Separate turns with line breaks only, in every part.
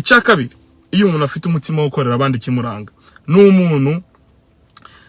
Icya kabiri, iyo umuntu afite umutima wo gukorera abandi, ikimuranga ni umuntu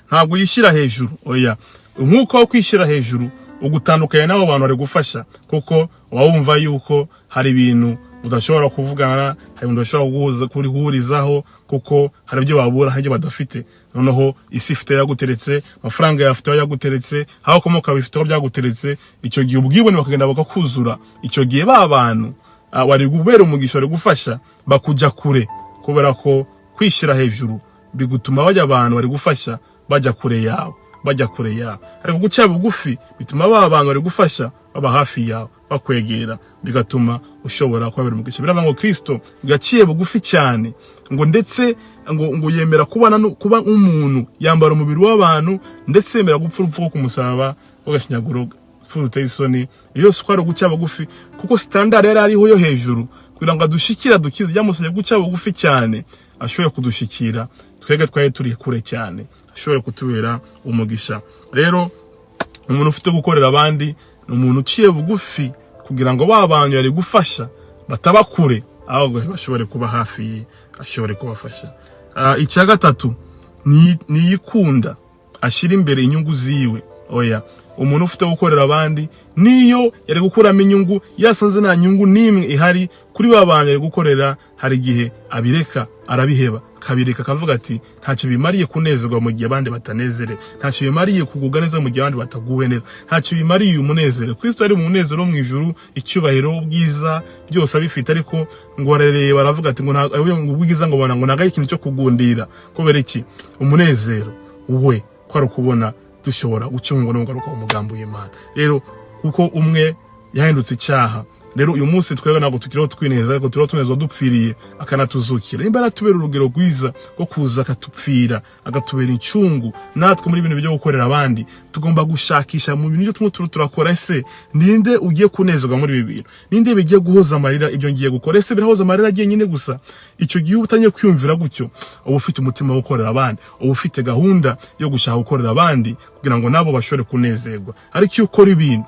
ntabwo yishyira hejuru. Oya, umwuka wo kwishyira hejuru ugutandukanya n'abo bantu bari gufasha, kuko uba wumva yuko hari ibintu udashobora kuvugana, hari ibintu udashobora guhurizaho, kuko hari ibyo babura, hari ibyo badafite. Noneho isi ifite yaguteretse, amafaranga yawe afite aho yaguteretse, aho ukomoka bifite aho byaguteretse. Icyo gihe ubwibone bakagenda bakakuzura. Icyo gihe ba bantu wari kubera umugisha, wari gufasha, bakujya kure, kubera ko kwishyira hejuru bigutuma bajya abantu bari gufasha bajya kure yawe, bajya kure yawe. Ariko guca bugufi bituma ba bantu bari gufasha baba hafi yawe, bakwegera, bigatuma ushobora kubabera umugisha. Biravuga ngo Kristo yaciye bugufi cyane, ngo ndetse ngo yemera kubana kuba nk'umuntu, yambara umubiri w'abantu, ndetse yemera gupfa urupfu rwo ku musaraba w'agashinyaguro, urupfu ruteye isoni. Iyo yose uko ari uguca bugufi, kuko standard yari ariho yo hejuru, kugira ngo adushikire, adukize, byamusabye guca bugufi cyane, ashobore kudushikira twebwe twari turi kure cyane, ashobore kutubera umugisha. Rero umuntu ufite gukorera abandi ni umuntu uciye bugufi, kugira ngo ba bantu yari gufasha bataba kure, ahubwo bashobore kuba hafi ye, ashobore kubafasha. Icya gatatu, niyikunda, ashyira imbere inyungu ziwe. Oya, umuntu ufite gukorera abandi, niyo yari gukuramo inyungu, yasanze nta nyungu n'imwe ihari kuri ba bantu yari gukorera, hari igihe abireka, arabiheba, akabireka, akavuga ati: "Ntacyo bimariye kunezerwa mu gihe abandi batanezerewe, ntacyo bimariye kugubwa neza mu gihe abandi bataguwe neza, ntacyo bimariye uyu munezero." Kristo ari mu munezero wo mu ijuru, icyubahiro, ubwiza, byose abifite, ariko ngo arareba, aravuga ati ngo ubwiza, ngo bona ngo ntabwo ari ikintu cyo kugundira. Kubera iki? Umunezero we ko ari ukubona dushobora gucungwa no kugaruka mu mugambi w'Imana. Rero kuko umwe yahindutse icyaha, rero uyu munsi twebwe ntabwo tukiriho twineza, ariko turiho tunezwa dupfiriye, akanatuzukira. Nimba aratubera urugero rwiza rwo kuza akatupfira, akatubera incungu, natwe muri ibintu byo gukorera abandi tugomba gushakisha mu bintu byo tumwe turakora: ese ninde ugiye kunezerwa muri ibi bintu? Ninde bigiye guhoza amarira ibyo ngiye gukora? Ese birahoza amarira agiye nyine gusa? Icyo gihe uba utangiye kwiyumvira gutyo, uba ufite umutima wo gukorera abandi, uba ufite gahunda yo gushaka gukorera abandi kugira ngo nabo bashobore kunezerwa. Ariko iyo ukora ibintu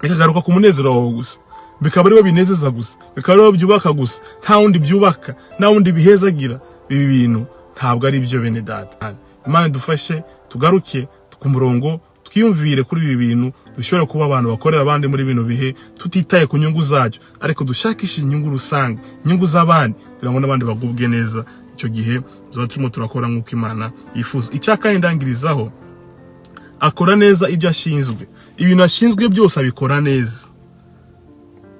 bikagaruka ku munezero wawe gusa, bikaba ariwo binezeza gusa, bikaba ariwo byubaka gusa, nta wundi byubaka, nta wundi bihezagira, ibi bintu ntabwo ari byo. Bene data, Imana idufashe tugaruke ku murongo, twiyumvire kuri ibi bintu, dushobora kuba abantu bakorera abandi muri bino bihe, tutitaye ku nyungu zacyo, ariko dushakishe inyungu rusange, inyungu z'abandi, kugira ngo n'abandi bagubwe neza. Icyo gihe tuba turimo turakora nk'uko Imana yifuza. Icya kane ndangirizaho, akora neza ibyo ashinzwe. Ibintu ashinzwe byose abikora neza.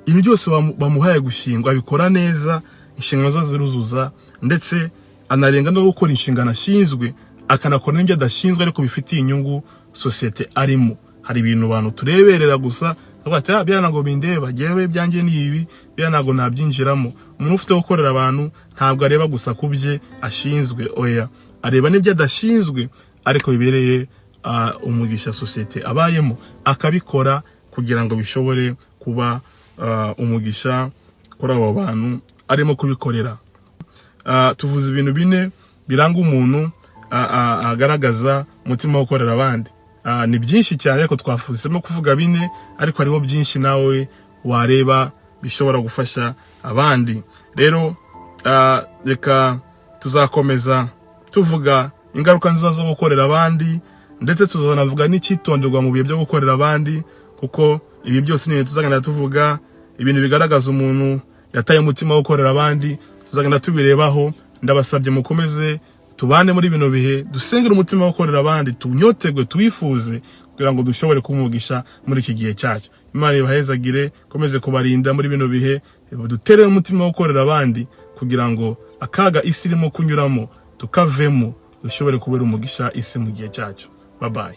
Ibintu byose bamuhaye gushingwa abikora neza, inshingano ze ziruzuza, ndetse anarenga no gukora inshingano ashinzwe, akanakora n'ibyo adashinzwe ariko bifitiye inyungu sosiyete arimo. Hari ibintu abantu tureberera gusa, bavuga ati: "Ah, biriya ntabwo bindeba, jyewe ibyanjye ni ibi, biriya ntabwo nabyinjiramo." Umuntu ufite gukorera abantu ntabwo areba gusa ku bye ashinzwe. Oya, areba n'ibyo adashinzwe ariko bibereye umugisha sosiyete abayemo, akabikora kugira ngo bishobore kuba umugisha kuri abo bantu arimo kubikorera. Tuvuze ibintu bine biranga umuntu agaragaza umutima wo gukorera abandi. Ni byinshi cyane, ariko twafuzemo kuvuga bine, ariko hariho byinshi nawe wareba bishobora gufasha abandi. Rero reka tuzakomeza tuvuga ingaruka nziza zo gukorera abandi, ndetse tuzanavuga n'icyitonderwa mu bihe byo gukorera abandi, kuko ibi byose ni ibintu tuzagenda tuvuga. Ibintu bigaragaza umuntu yataye umutima wo gukorera abandi tuzagenda tubirebaho. Ndabasabye mukomeze tubane muri bino bihe, dusengere umutima wo gukorera abandi, tunyotegwe, tuwifuze, kugira ngo dushobore kumugisha muri iki gihe cyacu. Imana ibahezagire, ikomeze kubarinda muri bino bihe, dutere umutima wo gukorera abandi, kugira ngo akaga isi irimo kunyuramo tukavemo, dushobore kubera umugisha isi mu gihe cyacu. Bye bye.